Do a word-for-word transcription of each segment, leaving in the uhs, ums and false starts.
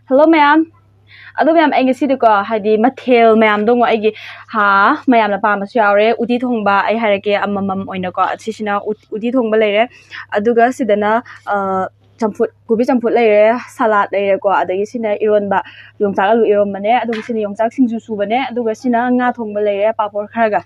Hello ꯃꯌꯥꯝ꯫ ꯑꯗꯣ ꯃꯌꯥꯝ, ꯑꯩ ꯉꯁꯤꯗꯤꯀꯣ, ꯍꯥꯏꯗꯤ ꯃꯊꯦꯜ ꯃꯌꯥꯝꯗꯣ ꯑꯃꯨꯛ ꯑꯩꯒꯤ, ꯍꯥ, ꯃꯌꯥꯝꯅ ꯄꯥꯝꯕꯁꯨ ꯌꯥꯎꯔꯦ꯫ ꯎꯇꯤ ꯊꯣꯡꯕ ꯑꯩ ꯍꯥꯏꯔꯛꯀꯦ ꯑꯃꯃꯝ ꯑꯣꯏꯅꯀꯣ꯫ ꯁꯤꯁꯤꯅ ꯎꯠ-, ꯎꯇꯤ ꯊꯣꯡꯕ ꯂꯩꯔꯦ, ꯑꯗꯨꯒ ꯁꯤꯗꯅ, ꯑ, ꯆꯝꯐꯨꯠ, ꯀꯣꯕꯤ ꯆꯝꯐꯨꯠ ꯂꯩꯔꯦ, ꯁꯂꯥꯗ ꯂꯩꯔꯦꯀꯣ, ꯑꯗꯒꯤ ꯁꯤꯅ ꯏꯔꯣꯟꯕ, ꯌꯣꯡꯆꯥꯛ ꯑꯂꯨ ꯏꯔꯣꯟꯕꯅꯦ, ꯑꯗꯨꯒ ꯁꯤꯅ ꯌꯣꯡꯆꯥꯛ ꯁꯤꯡꯖꯨ ꯁꯨꯕꯅꯦ, ꯑꯗꯨꯒ ꯁꯤꯅ ꯉꯥ ꯊꯣꯡꯕ ꯂꯩꯔꯦ, ꯄꯥꯐꯣꯔ ꯈꯔꯒ꯫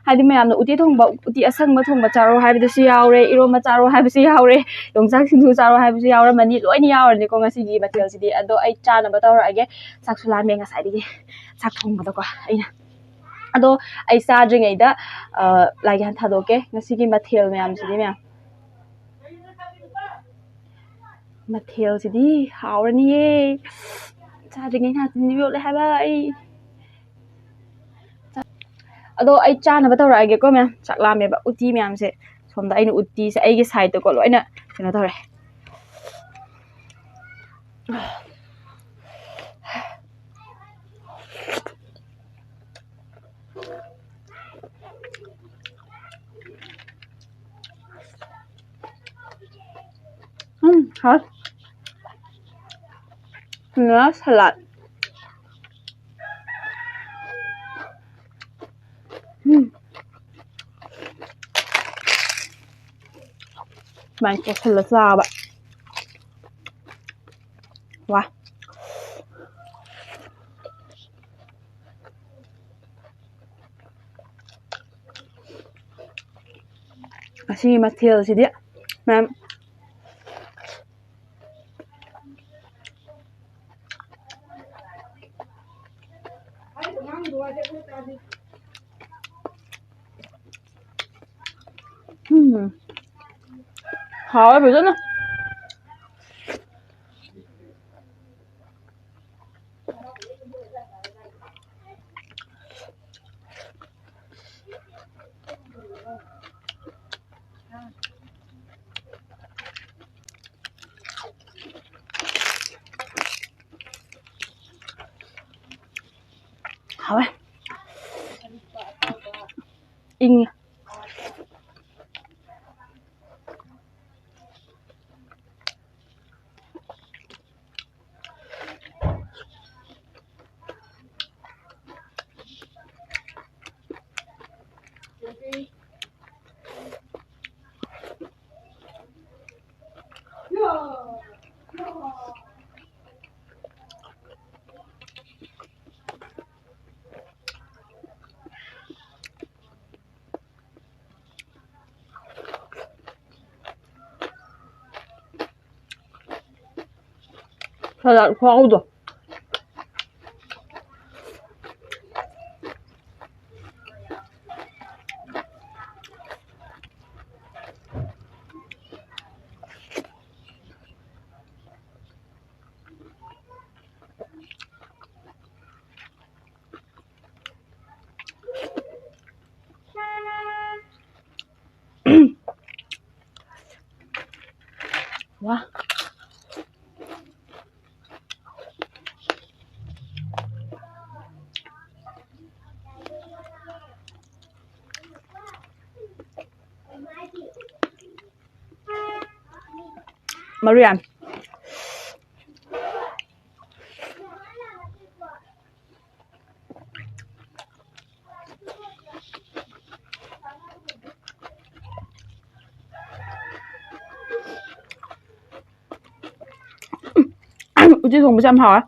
ꯍꯥꯏꯗꯤ ꯃꯌꯥꯝꯅ ꯎꯇꯤ ꯊꯣꯡꯕ, ꯎꯇꯤ ꯑꯁꯪꯕ ꯊꯣꯡꯕ ꯆꯥꯔꯣ ꯍꯥꯏꯕꯗꯨꯁꯨ ꯌꯥꯎꯔꯦ, ꯏꯔꯣꯟꯕ ꯆꯥꯔꯣ ꯍꯥꯏꯕꯁꯨ ꯌꯥꯎꯔꯦ, ꯌꯣꯡꯆꯥꯛ ꯁꯤꯡꯖꯨ ꯆꯥꯔꯣ ꯍꯥꯏꯕꯁꯨ ꯌꯥꯎꯔꯝꯃꯅꯤ꯫ ꯂꯣꯏꯅ ꯌꯥꯎꯔꯅꯤꯀꯣ ꯉꯁꯤꯒꯤ ꯃꯊꯦꯜꯁꯤꯗꯤ꯫ ꯑꯗꯣ ꯑꯩ ꯆꯥꯅꯕ ꯇꯧꯔꯛꯑꯒꯦ꯫ ꯆꯥꯛꯁꯨ ꯂꯥꯝꯃꯦ ꯉꯁꯥꯏꯗꯒꯤ ꯆꯥꯛ ꯊꯣꯡꯕꯗꯀꯣ ꯑꯩꯅ꯫ ꯑꯗꯣ ꯑꯩ ꯆꯥꯗ꯭ꯔꯤꯉꯩꯗ, ꯑ, ꯂꯥꯏꯒꯤ ꯍꯥꯟ ꯊꯥꯗꯣꯛꯀꯦ꯫ ꯉꯁꯤꯒꯤ ꯃꯊꯦꯜ ꯃꯌꯥꯝꯁꯤꯗꯤ ꯃꯌꯥꯝ꯫ ꯃꯊꯦꯜꯁꯤꯗꯤ ꯍꯥꯎꯔꯅꯤꯌꯦ꯫ ꯆꯥꯗ꯭ꯔꯤꯉꯩ ꯅꯥꯇꯤꯟ ꯌꯣꯠꯂꯦ ꯍꯥꯏꯕ ꯑꯩ꯫ ꯑꯗꯣ ꯑꯩ ꯆꯥꯅꯕ ꯇꯧꯔꯛꯑꯒꯦꯀꯣ ꯃꯌꯥꯝ꯫ ꯆꯥꯛ ꯂꯥꯝꯃꯦꯕ꯫ ꯎꯇꯤ ꯃꯌꯥꯝꯁꯦ ꯁꯣꯝꯗ ꯑꯩꯅ ꯎꯇꯤꯁꯦ ꯑꯩꯒꯤ ꯁꯥꯏꯠꯇꯀꯣ ꯂꯣꯏꯅ ꯀꯩꯅꯣ ꯇꯧꯔꯦ꯫ ꯎꯝ, ꯍꯥꯎ꯫ ꯁꯤꯅ ꯁꯂꯥꯗ꯫ ꯎꯝ꯫ ꯁꯨꯃꯥꯏꯅ ꯀꯣꯠꯁꯜꯂ ꯆꯥꯕ꯫ ꯋꯥ꯫ ꯉꯁꯤꯒꯤ ꯃꯊꯦꯜꯁꯤꯗꯤ ꯃꯌꯥꯝ꯫ ꯎꯝ꯫ ꯍꯥꯎꯋꯦ ꯐꯖꯅ꯫ ꯍꯥꯎꯋꯦ꯫ ꯏꯪꯉꯦ꯫ ꯁꯂꯥꯗ ꯈꯨꯍꯥꯎꯗꯣ꯫ ꯋꯥ꯫ ꯃꯔꯨ ꯌꯥꯝ꯫ ꯎꯇꯤ ꯊꯣꯡꯕꯁꯦ ꯌꯥꯝ ꯍꯥꯎꯋꯦ꯫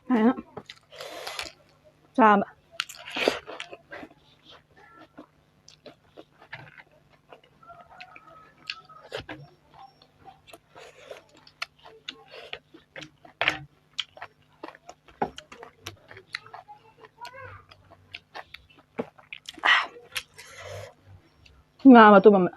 ꯁꯨꯃꯥꯏꯅ ꯆꯥꯕ꯫ ꯉꯥ ꯃꯇꯨꯝ ꯑꯃ꯫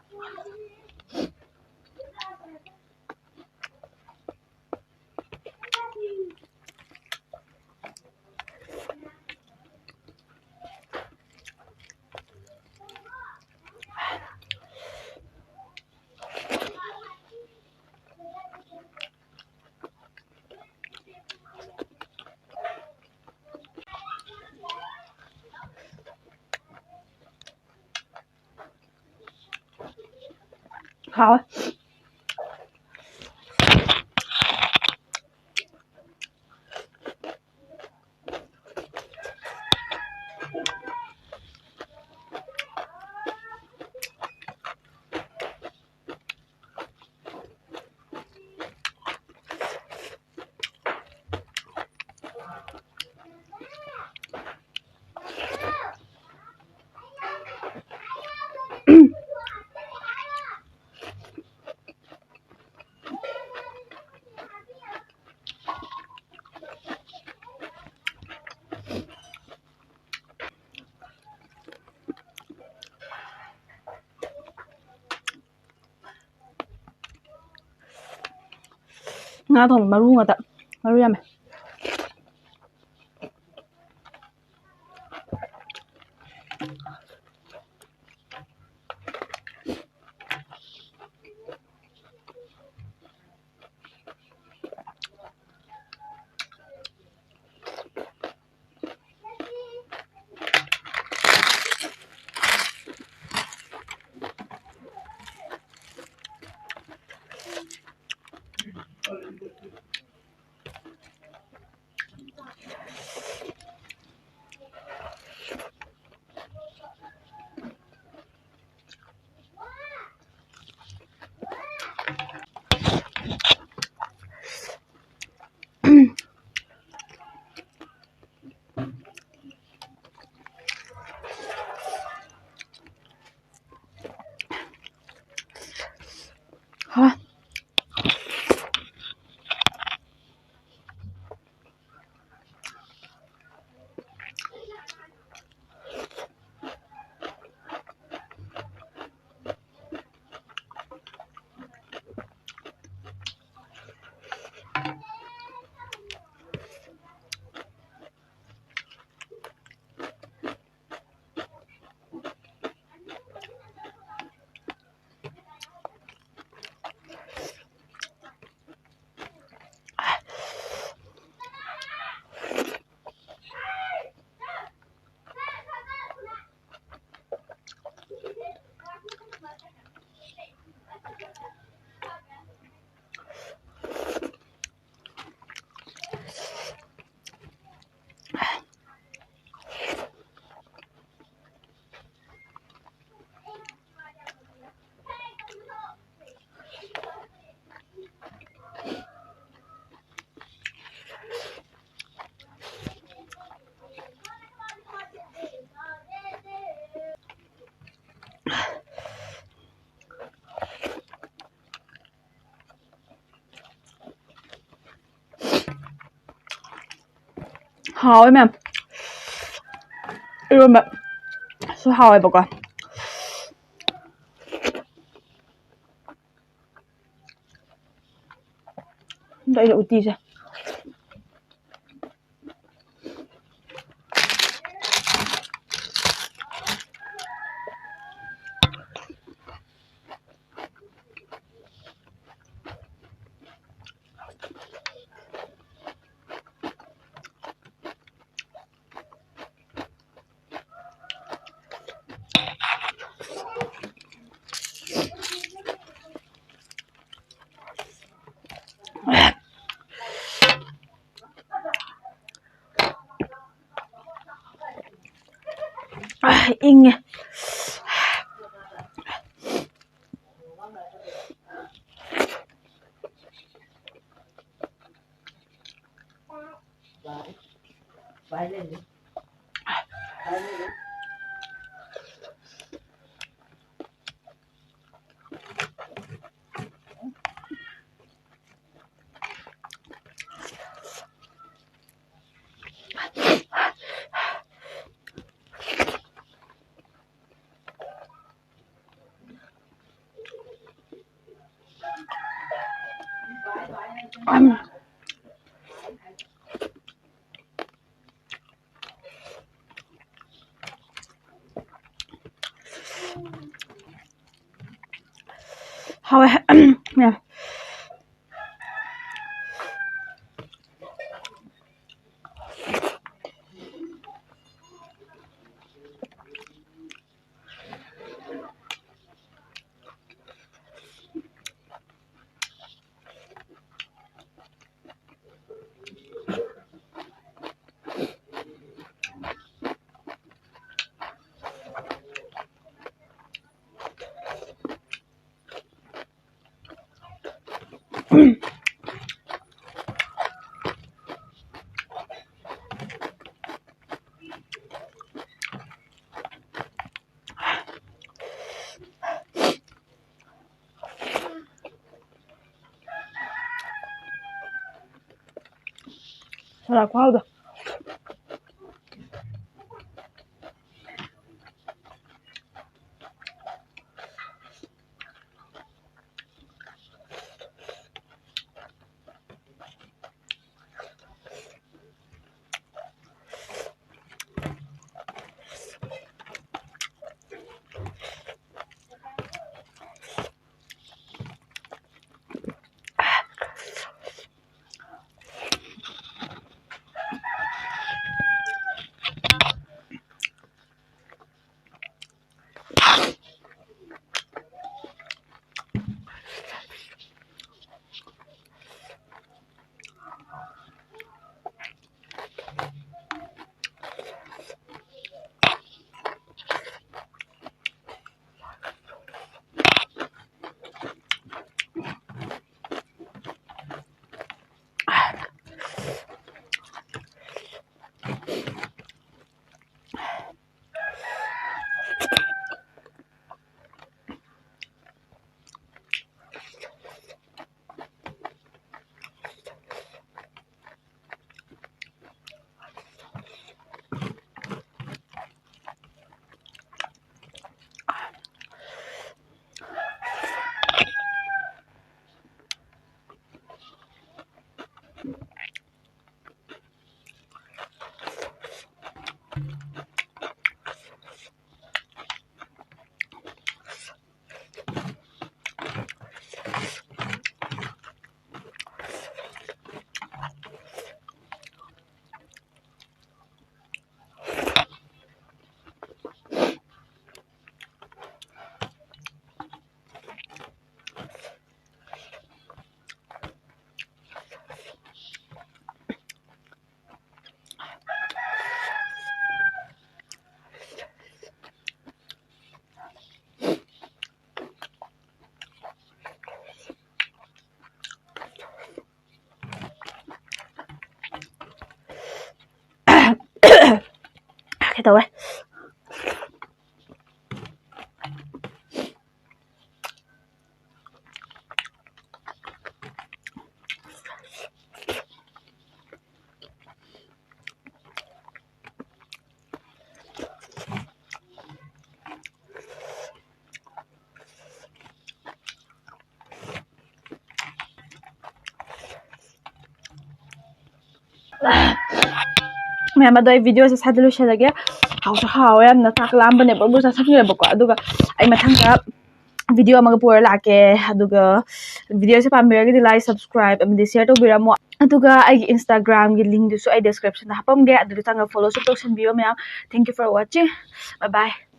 ꯍꯥꯎꯋꯦ꯫ ꯉꯥ ꯊꯣꯡꯕ ꯃꯔꯨ ꯉꯥꯛꯇ꯫ ꯃꯔꯨ ꯌꯥꯝꯃꯦ꯫ ꯍꯥ꯫ ꯍꯥꯎꯋꯦ ꯃꯌꯥꯝ꯫ ꯏꯔꯣꯟꯕꯁꯨ ꯍꯥꯎꯋꯦꯕꯀꯣ꯫ ꯑꯩꯅ ꯎꯇꯤꯁꯦ꯫ ꯏꯪꯉꯦ꯫ ꯍꯥꯎꯋꯦ꯫ ꯌꯥꯝ꯫ ꯁꯂꯥꯗ ꯈꯨꯍꯥꯎꯗꯣ꯫ ꯇꯧꯋꯦ꯫ ꯃꯌꯥꯝ ꯑꯗꯣ ꯑꯩ ꯚꯤꯗꯤꯑꯣꯁꯦ ꯁ꯭ꯋꯥꯏꯗ ꯂꯣꯏꯁꯤꯜꯂꯒꯦ꯫ ꯍꯥꯎꯁꯨ ꯍꯥꯎꯋꯦ ꯌꯥꯝꯅ, ꯆꯥꯛ ꯂꯥꯝꯕꯅꯦ ꯕ꯭ꯔꯨ ꯕ꯭ꯔꯨ ꯆꯥꯁꯟꯈ꯭ꯔꯦꯕꯀꯣ꯫ ꯑꯗꯨꯒ ꯑꯩ ꯃꯊꯪꯗ ꯚꯤꯗꯤꯑꯣ ꯑꯃꯒ ꯄꯨꯔ ꯂꯥꯛꯀꯦ꯫ ꯑꯗꯨꯒ ꯚꯤꯗꯤꯑꯣꯁꯦ ꯄꯥꯝꯕꯤꯔꯒꯗꯤ like, subscribe ꯑꯃꯗꯤ share ꯇꯧꯕꯤꯔꯝꯃꯣ꯫ ꯑꯗꯨꯒ ꯑꯩꯒꯤ Instagram-ꯒꯤ link-ꯗꯨꯁꯨ ꯑꯩ description-ꯗ ꯍꯥꯞꯄꯝꯒꯦ, ꯑꯗꯨꯗ ꯆꯪꯉꯒ follow-ꯁꯨ ꯇꯧꯁꯟꯕꯤꯌꯣ ꯃꯌꯥꯝ꯫ Thank you for watching. Bye bye.